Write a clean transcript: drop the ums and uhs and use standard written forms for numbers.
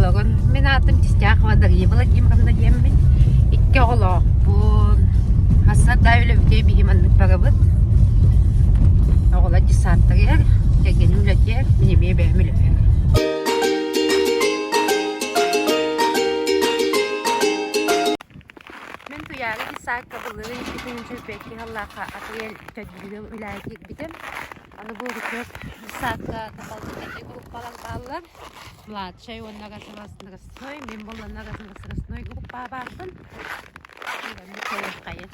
Дорооболорун. Мин аатым Чистяхова Дария Владимировна диэммин. Икки оҕолоохпун. Хасса да үлэбитигэр биһи маннык барабыт. Оҕолор десанттарыгар, кэргэним үлэтигэр, мин эмиэ бэйэм үлэбэр. Мин Туйаара десантка былырыын 2002 сыллаахха апрель төрдүгэр үлэҕэ киирбитим. Аны бу урукку десантка дополнительнай группалар бааллар. Младшай уонна возрастной, мин буолланна возрастной группа баарбын. Маннык хайын.